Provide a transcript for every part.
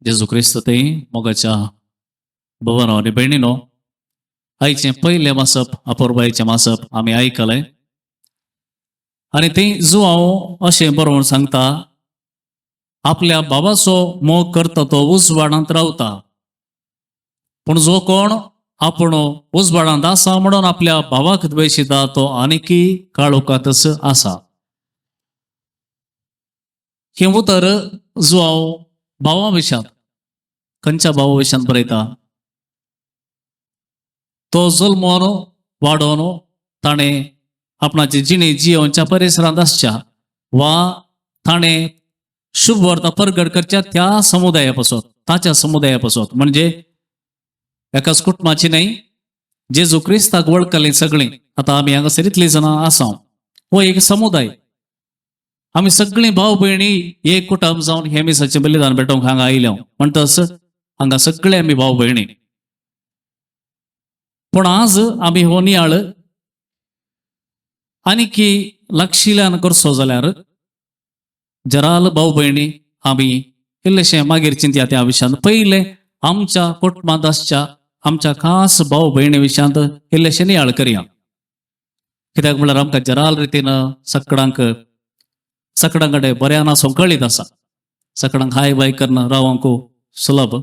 जेजू क्रिस्त ते मोगाच्या भवनो आनी भयणीनो, आयचें पयलें मासप अपुरबायेचें मासप आमी आयकलें आनी थंय जुवांव अशें बरोवन सांगता, आपल्या बाबाचो मोग करता तो उजवाडांत रावता, पूण जो कोण आपूण उजवाडांत आसा म्हणून आपल्या भावाक द्वेशिता तो आनीकी काळोखांतच आसा. हें उतर जुवांव भावा विशांत, खंयच्या भावा विशांत बरयता? तो जल्मोन वाडोवन ताणें आपणाची जिणी जियोवच्या परिसरांत आसच्या वा ताणें शुभ वार्ता परगट करच्या त्या समुदाया पासत, ताच्या समुदाया पासत, म्हणजे एकाच कुटुंबाची न्हय, जेजू क्रिस्ताक वळखली सगळीं. आतां आमी हांगासर इतलीं जाणां आसा, हो एक समुदाय. आमी सगळीं भाव भयणी एक कुटुंब जावन हे मिसाचें बलिदान भेटोवंक हांगा आयल्या, म्हणटच हांगा सगळे आमी भाव भयणी. पूण आज आमी हो नियाळ आनीकी लागशिल्ल्यान करचो जाल्यार जराल भाव भयणी आमी इल्लेशें मागीर चिंतया त्या विशयांत. पयलें आमच्या कुटुंबांत आसच्या आमच्या खास भाव भयणी विशयांत इल्लेशें नियाळ करया. कित्याक म्हणल्यार आमकां जराल रितीन सकडांक सकडां कडेन बऱ्यान आसूंक कळीत आसा, सकडांक हाय बाय करून रावंक सुलभ.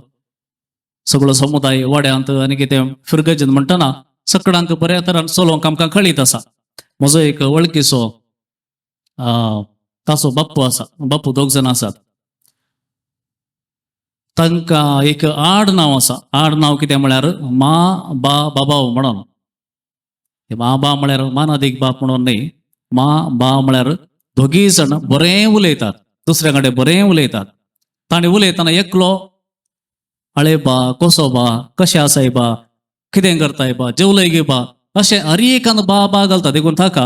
सगळो समुदाय वाड्यांत आनी कितें फिरगजेन म्हणटना सकडांक बऱ्या तरान चलोवंक आमकां कळीत आसा. म्हजो एक वळखीचो ताचो बाप्पू आसा, बाप्पू दोग जाण आसात. तांकां एक आड नांव आसा. आड नांव कितें म्हळ्यार मा बा बाबाव म्हणून. मा बा म्हळ्यार मानादीक बाप म्हणून न्हय, मा बा म्हळ्यार दोगीय जाण बरें उलयतात, दुसऱ्या कडेन बरें उलयतात. तांणी उलयतना एकलो अळे बा, कसो बा, कशें आसाय बा, कितें करताय बा, जेवलय गे बा, अशें हर एकान बा बा घालता. देखून ताका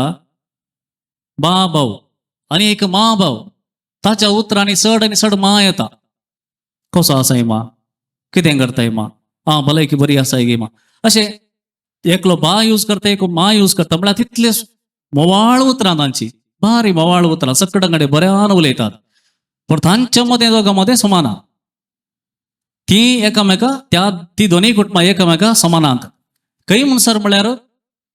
बा भाव आनी एक मा भाव, ताच्या उतरांनी चड आनी चड मा येता. कसो आसाय मा, कितें करताय मा, आं भलायकी बरी आसाय गे मा, अशें एकलो बा यूज करता, एक मा यूज करता. म्हळ्यार तितले मोवाळ उतरां तांची, बारी मोवाळ उतरां, सकडां कडेन बऱ्यान उलयतात. पूण तांच्या मदें दोगां मदें समाना, ती एकामेका त्या ती दोनूय कुटुंबां एकामेका समानांत. खंय म्हणसर म्हळ्यार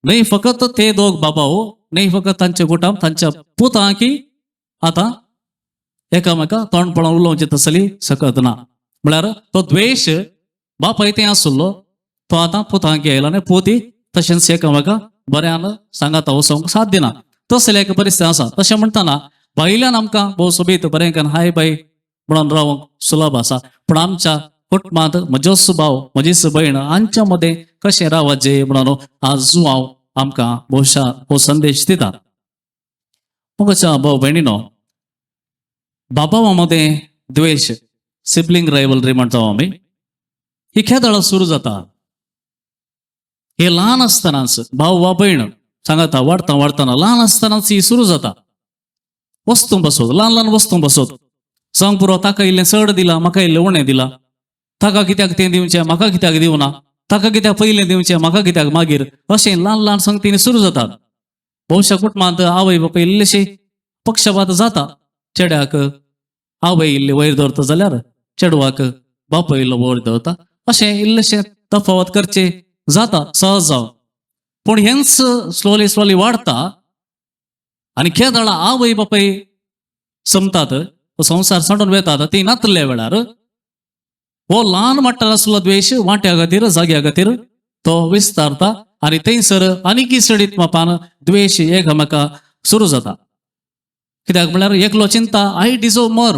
न्हय फकत ते दोग बाबा हो, न्हय फकत तांचे कुटुंब, तांच्या पुतां की आतां एकामेका तोंड पळोवन उलोवचें तसली सकत ना. म्हळ्यार तो द्वेश बापाय थंय आसलो तो आतां पुतांक आयलो आनी पोती तशेंच एकामेका बऱ्यान सांगाता वचोंक साथ दिना, तसली एक परिस्थिती आसा. तशें म्हणटना भायल्यान आमकां भोव सोबीत बरें करून हाय बाय म्हणून रावंक सुलभ आसा, पूण आमच्या कुटुंबांत म्हजोच भाव म्हजीच भयण हांच्या मदें कशें रावचें म्हणून आज जुवांव आमकां भोवशा हो संदेश दिता. मोगाच्या भाव भयणीनो, बाबा मदें द्वेश, सिबलिंग रायवलरी म्हणटा आमी, ही खेदाळा सुरू जाता हे ल्हान आसतनाच. भाव वा भयण सांगाता वाडता वाडटना ल्हान आसतनाच ही सुरू जाता. वस्तू बसोत, ल्हान ल्हान वस्तू बसोत, सांग पुरो ताका इल्लें चड दिलां, म्हाका इल्लें उणें दिलां, ताका कित्याक तें दिवचें, म्हाका कित्याक दिवना, ताका कित्याक पयलें दिवचें, म्हाका कित्याक मागीर, अशें ल्हान ल्हान संगतींनी सुरू जातात. भोवशा कुटुंबांत आवय बापूय इल्लेशी पक्षपात जाता. चेड्याक आवय इल्ली वयर दवरता जाल्यार चेडवाक बापूय इल्लो वयर दवरता, अशें इल्लेशें तफावत करचें जाता सहज जावन. पूण हेंच स्लोली स्लोली वाडता आनी केदळा आवय बापूय समतात, संवसार सांडून वेतात, ती नातल्या वेळार हो ल्हान मट्टार आसलो द्वेश वांट्या खातीर जाग्या खातीर तो विस्तारता आनी थंयसर आनीकी चडीत मापान द्वेश एकामेका सुरू जाता. कित्याक म्हळ्यार एकलो चिंता I deserve मोर,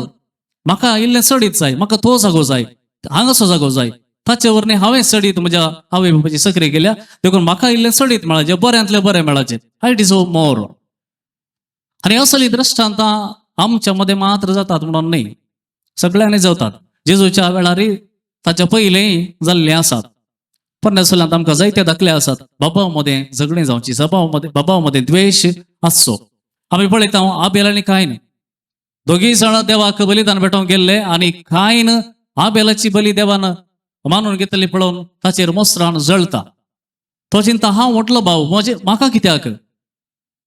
म्हाका इल्लें चडीत जाय, म्हाका तो जागो जाय, हांगासो जागो जाय, ताचे वरवीं हांवें चडीत म्हज्या आवय बापायची सक्री केल्या, देखून म्हाका इल्लें चडीत मेळाचें, बऱ्यांतलें बरें मेळाचें, I deserve मोर. आनी असली दृश्टांतां आमच्या मदें मात्र जातात म्हणून न्हय, सगळ्यांनी जातात. जेजूच्या वेळार ताच्या पयलेंय जाल्लें आसात. पोरण्या सल्यांत आमकां जायते दाखले आसात बाबा मदें झगडीं जावची, बाबा मदें द्वेश आसचो. आमी पळयता आबेल आनी कायन दोगीय जाणां देवाक बलिदान भेटोवंक गेल्ले आनी कायन आबेलाची बली देवान मानून घेतली पळोवन ताचेर मोसरान जळता. तो चिंता हांव व्हडलो भाव, म्हजे म्हाका कित्याक,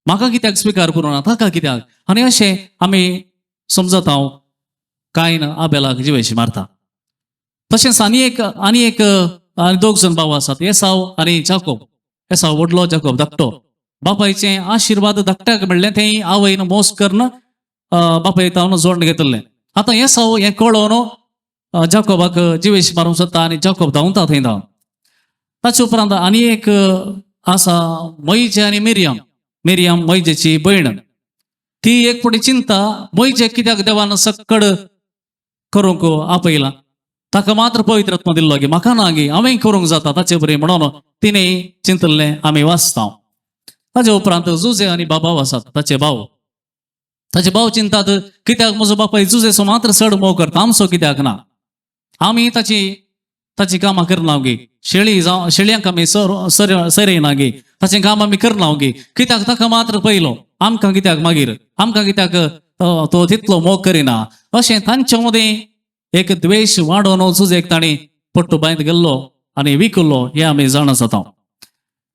म्हाका कित्याक स्विकार करूं ना, ताका कित्याक. आनी अशें आमी समजत हांव कायन आबेलाक जिवेशी मारता. तशेंच आनी एक आनी एक आनी दोग जाण भाव आसात, एसाव आनी जाकोब. एसाव व्हडलो, जाकोब धाकटो. बापायचे आशिर्वाद धाकट्याक मेळ्ळें, तें आवयन मोस करून बापाय तावन जोडण घेतिल्लें. आतां एसाव हें कळोवन जाकोबाक जिवेश मारूंक सोदता आनी जाकोब धांवता थंय धांवन. ताचे उपरांत आनी एक आसा मोयजे आनी मिरियम. मिरियम मोयजेची भयण. ती एक फावटी चिंता मोयजे कित्याक देवान सक्कड करूंक आपयला, ताका मात्र पवित्र आत्मा दिल्लो गी, म्हाका ना गी, हांवें करूंक जाता ताचे बरी म्हणून तिणें चिंतल्लें आमी वाचता. ताचे उपरांत जुजे आनी बाबाव आसात, ताचे भाव. ताचे भाव चिंतात कित्याक म्हजो बापाय जुजेचो मात्र चड मोग करता, आमचो कित्याक ना, आमी ताची ताची कामां करना गी, शेळी जावं शेळयांक आमी सर सर सरयना गी, ताचें काम आमी करना गी, कित्याक ताका मात्र पयलो, आमकां कित्याक मागीर, आमकां कित्याक तो तितलो मोग करिना. अशें तांचे मदीं एक द्वेश वाडोवन जुजेक तांणी पट्टू बांयत गेल्लो आनी विकल्लो हें आमी जाणा जाता.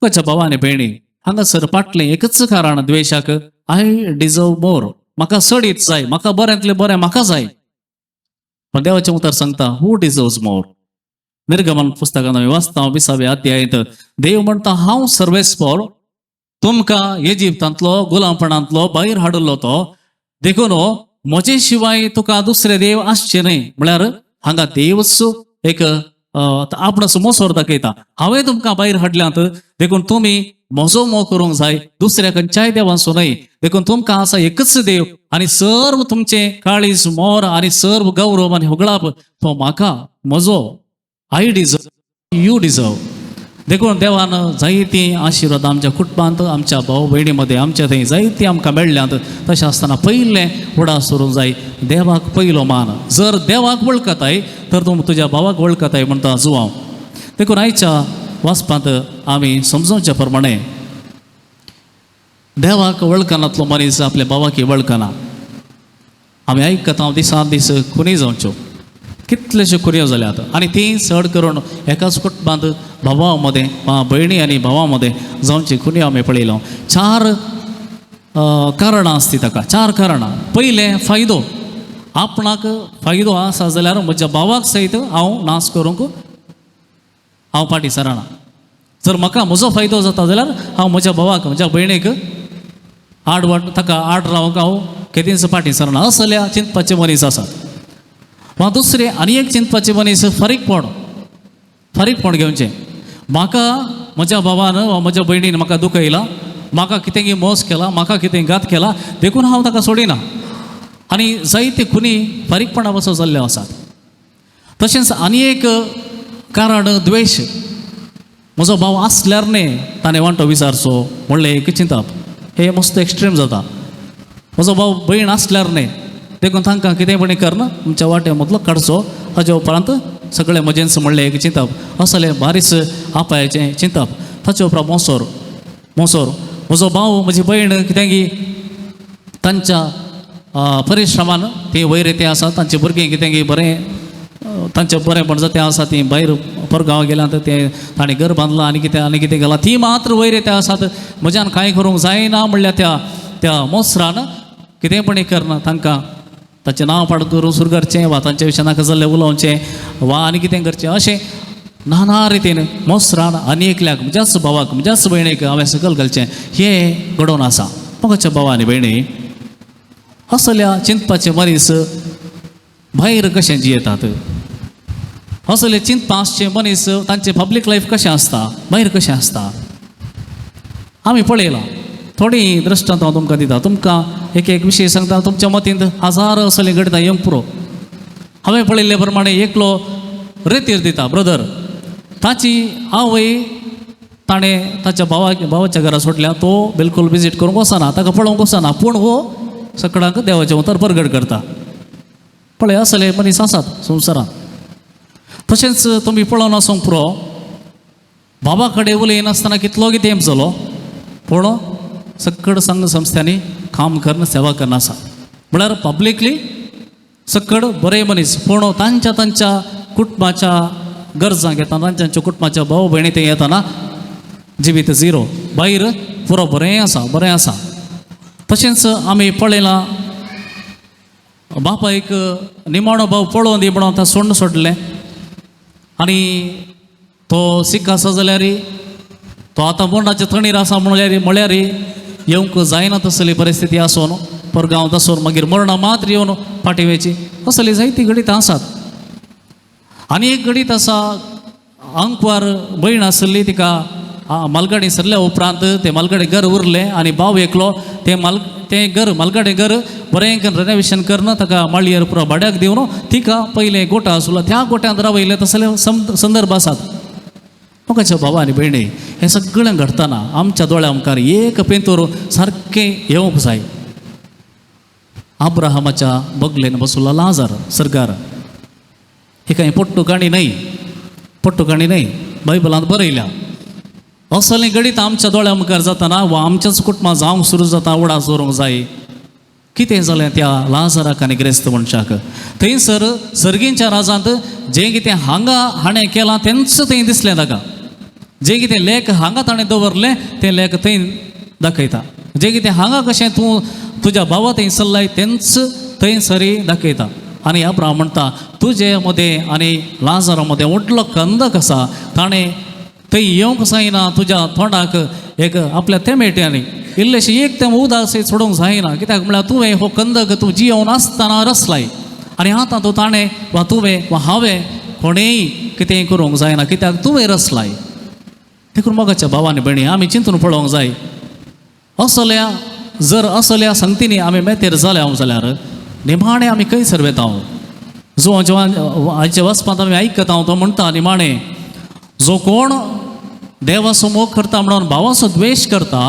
म्हज्या भावा आनी भयणी, हांगासर फाटलें एकच कारण द्वेशाक, I deserve मोर, म्हाका चडीत जाय, म्हाका बऱ्यांतलें बरें म्हाका जाय. पण देवाचें उतर सांगता हू डिजर्व्स मोर. निर्गमन पुस्तकांत आमी वाचता 20व्या अध्यायांत देव म्हणटा हांव सर्वेस्पर तुमकां इजिप्तांतलो गुलामपणांतलो भायर हाडिल्लो तो, देखून म्हजे शिवाय तुका दुसरे देव आसचे न्हय. म्हळ्यार हांगा देवच एक आपणाचो मोसोर दाखयता, हांवें तुमकां भायर हाडल्यात देखून तुमी म्हजो मोग करूंक जाय, दुसऱ्या खंयच्याय देवांचो न्हय. देखून तुमकां आसा एकच देव आनी सर्व तुमचें काळीज मोर आनी सर्व गौरव आनी होगळाप तो म्हाका म्हजो, I deserve, you deserve. देखून देवान जायतीं आशिर्वाद आमच्या कुटुंबांत, आमच्या भाव भयणी मदें, आमच्या थंय जायतीं आमकां मेळ्ळ्यांत. तशें आसतना पयलें उडास करूंक जाय देवाक पयलो मान. जर देवाक वळखताय तर तूं तुज्या भावाक वळखताय म्हणटा जुवांव. देखून आयच्या वाचपांत आमी समजोवच्या प्रमाणे देवाक वळखनातलो मनीस आपल्या भावाक वळखना. आमी आयकता दिसान दीस खुनी जावच्यो, कितलेश्यो खुन्यो जाल्यात आनी ती चड करून एकाच कुटुंबांत भावा मदें, भयणी आनी भावा मदें जावची खुन्यो आमी पळयलो. चार कारणां आसती ताका, चार कारणां. पयलें फायदो, आपणाक फायदो आसा जाल्यार म्हज्या भावाक सयत हांव नाश करूंक हांव फाटीं सरना. जर म्हाका म्हजो फायदो जाता जाल्यार हांव म्हज्या भावाक म्हज्या भयणीक आड वाट ताका आड रावंक हांव केदींच फाटीं सरना, असल्या चिंतपाचे मनीस आसात. वा दुसरें आनी एक चिंतपाचे मनीस फारीकपण, फारीकपण घेवचें. म्हाका म्हज्या भावान वा म्हज्या भयणीन म्हाका दुखयला, म्हाका कितेंगी मोस केला, म्हाका कितें घात केला, देखून हांव ताका सोडिना. आनी जायते खुनी फारीकपणा पासून जाल्ले आसात. तशेंच आनी एक कारण द्वेश, म्हजो भाव आसल्यार न्ही ताणें वांटो विचारचो म्हणलें एक चिंतप, हें मस्त एक्स्ट्रीम जाता. म्हजो भाव भयण आसल्यार न्ही देखून तांकां कितें पणी करना आमच्या वाटे मदलो काडचो, ताजे उपरांत सगळें म्हजेंच म्हणलें एक चिंतप, असलें बारीस आपायाचें चिंतप. ताचे उपरांत मोसोर, मोसोर म्हजो भाव म्हजी भयण कितेंगी तांच्या परिश्रमान ती वयर ते आसा, तांचे भुरगीं कितेंगी बरें तांचें बरेंपण जाता तें आसा, ती भायर परगांव गेल्यात तें ताणें घर बांदलां आनी कितें आनी कितें गेलां, ती मात्र वयर ते आसात, म्हज्यान कांय करूंक जायना म्हणल्यार त्या त्या मोसरान कितें पणी करना तांकां ताचें नांव पाड करून सुरू करचें वा तांच्या विशयान नाका जाल्लें उलोवचें वा आनी कितें करचें, अशें नाना रितीन मोसरान आनी एकल्याक म्हज्याच भावाक म्हज्याच भयणीक हांवें सकयल घालचें हें घडोवन आसा. म्हज्या भावा आनी भयणी, असल्या चिंतपाचे मनीस भायर कशें जियेतात, असले चिंतपा आसचे मनीस तांचें पब्लीक लायफ कशें आसता, भायर कशें आसता आमी पळयलां. थोडीं दृश्टांत हांव तुमकां दिता, तुमकां एक एक विशय सांगता, तुमच्या मतींत हजार असलें घडटा येवंक पुरो. हांवें पळयल्ले प्रमाणे एकलो रेतीर दिता ब्रदर, ताची आवय ताणें ताच्या भावाक भावाच्या घरा सोडल्या, तो बिलकूल विजीट करूंक वचना, ताका पळोवंक वचना, पूण हो सगळ्यांक देवाचें उतर परगट करता. पळय असले मनीस आसात संवसारांत. तशेंच तुमी पळोवन आसूंक पुरो, बाबा कडेन उलयनासतना कितलो कितें जालो, पूण सक्कड संघ संस्थांनी काम करून सेवा करून आसा. म्हळ्यार पब्लिकली सक्कड बरे मनीस, पूण तांच्या तांच्या कुटुंबाच्या गरजांक येतना, तांच्या तांच्या कुटुंबाच्या भाव भयणी ते येतना जिवीत झिरो, भायर पुरो बरें आसा बरें आसा. तशेंच आमी पळयलां बापायक निमाणो भाव पळोवन दी म्हणून आतां सोण्ण सोडलें, आनी तो सीक आसा जाल्यार तो आतां मरणाच्या थणीर आसा म्हणल्यार येवंक जायना तसली परिस्थिती आसून परगांवांत आसून मागीर मरणां मात्र येवन फाटीं वयची असली जायती घडितां आसात. आनी एक घडीत आसा, आंकवार भयण आसली, तिका मालगाडी सरल्या उपरांत तें मालगाडी घर उरलें आनी भाव एकलो तें तें घर मालगाडी घर बरें करून रेनोवेशन करून ताका माळयेर पुरो भाड्याक दिवन तिका पयलें गोठो आसलो त्या गोठ्यांत रावयलें तसले संदर्भ आसात. मोगाच्या भावा आनी भयणी, हें सगळें घडटना आमच्या दोळ्या मुखार एक पेंतूर सारकें येवंक जाय. अब्राहमाच्या बगलेन बसलो लाजार सरकार. ही कांय पोट्टू काणी न्हय, पोट्टू काणी न्हय, बायबलांत बरयल्या. असलें घडीत आमच्या दोळ्या मुखार जाताना वा आमच्याच कुटुंबां जावंक सुरू जाता उडास दवरूंक जाय. कितें जालें त्या लाजाराक आनी ग्रेस्त मनशाक? थंयसर सर्गींच्या राजांत जें कितें हांगा हाणें केलां तेंच थंय दिसलें ताका. जें कितें लेख हांगा ताणें दवरलें तें लेख थंय दाखयता. जें कितें हांगा कशें तूं तुज्या भावा थंय चल्लाय तेंच थंय सरी दाखयता. आनी अब्राहम म्हणटा तुजे मदें आनी लाजारा मदें व्हडलो कंदक आसा, ताणें थंय येवंक जायना, तुज्या तोंडाक एक आपल्या तेमेट्यांनी इल्लेशें एक तें उदक सोडूंक जायना, कित्याक म्हळ्यार तुवें हो कंदक तूं जियोवन आसतना रसलाय आनी आतां तूं ताणें वा तुवें वा हांवें कोणेंय कितेंय करूंक जायना, कित्याक तुवें रसलाय. देखून मोगाच्या भावा आनी भयणी आमी चिंतून पळोवंक जाय. असल्या जर असल्या संगतींनी आमी मेतेर जाल्या जाल्यार निमाणें आमी खंयसर वेता? जो आयच्या वचपांत आमी आयकता तो म्हणटा निमाणें जो कोण देवाचो मोग करता म्हणून भावाचो द्वेश करता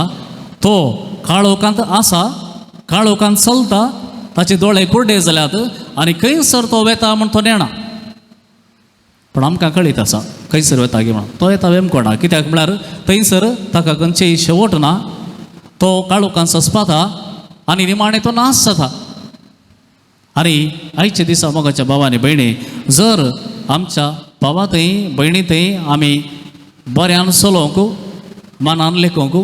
तो काळोखांत आसा, काळोखांत चलता, ताचे दोळे कुर्डे जाल्यात आनी खंयसर तो वेता म्हण तो नेणा. पूण आमकां कळीत आसा खंयसर वेता की म्हणून तो येता वेमकोणा, कित्याक म्हळ्यार थंयसर ताका खंयचेय शेवट ना, तो काळोखांत सस्पाता आनी निमाणें तो नाश जाता. आनी आयच्या दिसा मोगाच्या भावा आनी भयणी जर आमच्या भावा थंय भयणी थंय आमी बऱ्यान चलोवंक मनान लेखूंक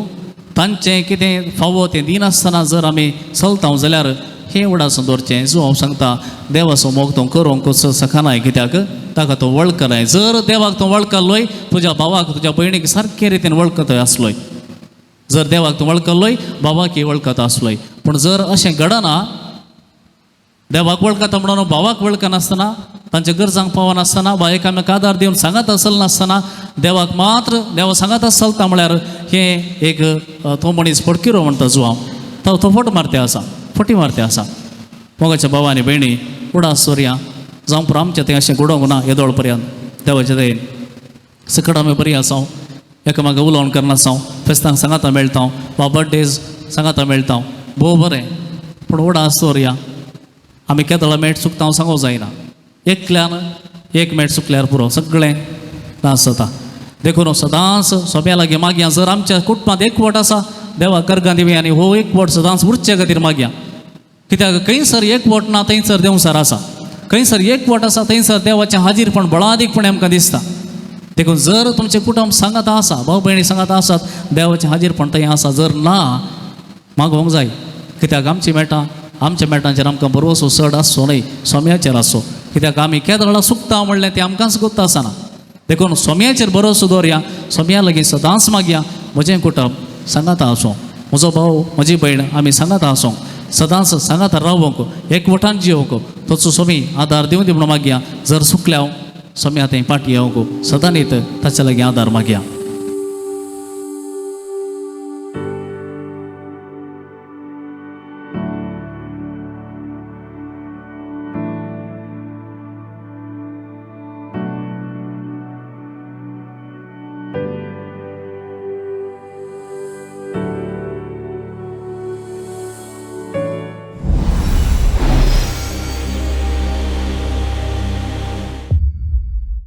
तांचें कितें फावो तें दिनासतना जर आमी चलता जाल्यार हें उडास दवरचें. जो हांव सांगता देवाचो मोग तो करूंक शकनाय, कित्याक ताका तो वळखनाय. जर देवाक तो वळखलोय तुज्या भावाक तुज्या भयणीक सारके रितीन वळखतय आसलोय, जर देवाक तूं वळखलोय भावाक वळखत आसलोय. पूण जर अशें घडना, देवाक वळखता म्हणून भावाक वळखनासतना तांच्या गरजांक पावनासतना वा एकामेक आदार दिवन सांगात चलनासतना देवाक मात्र देवा सांगात चलता म्हळ्यार हें एक तो मनीस फटकिरो म्हणटा जुवांव, तो फट मारते आसा, फटी मारते आसा. मोगाच्या भावा आनी भयणी उडास चोरया जावं पुरो आमचें थंय अशें घडोवंक ना येदोळ पर्यंत देवाचे दयेन सकट आमी बरी आसा, एकामेका उलोवन करनासांव, फेस्तांक सांगाता मेळटा वा बर्थडेज सांगाता मेळटा, भोव बरें. पूण उडास चोरया आमी केदळा मेट चुकता हांव सांगूंक जायना, एकल्यान एक मेट चुकल्यार पुरो सगळें नाश जाता. देखून सदांच सोंप्या लागीं मागया. जर आमच्या कुटुंबांत एकवट आसा देवा कर्गां दिवया आनी हो एकवट सदांच उरचे खातीर मागया, कित्याक खंयसर एकवट ना थंयसर देंवचार आसा, खंयसर एकवट आसा थंयसर देवाचें हाजीरपण बळादीकपण आमकां दिसता. देखून जर तुमचें कुटुंब सांगात आसा, भाव भयणी सांगात आसात, देवाचें हाजीरपण थंय आसा, जर ना मागोवंक जाय, कित्याक आमची मेटां आमच्या मेटांचेर आमकां भरवसो चड आसचो न्हय, सोम्याचेर आसचो, कित्याक आमी केदळा चुकता म्हणलें तें आमकांच गोत्त आसना. देखून सोम्याचेर भरोसो दवरया, सोम्या लागीं सदांच मागया म्हजें कुटुंब सांगाता आसूं, म्हजो भाव म्हजी भयण आमी सांगाता आसूंक, सदांच सांगाता रावंक, एकवटान जिवंक तोचो सोमी आदार दिवं दी म्हणून मागया. जर चुकल्या सोम्या थंय फाटी येवंक सदांनीत ताच्या लागीं आदार मागया.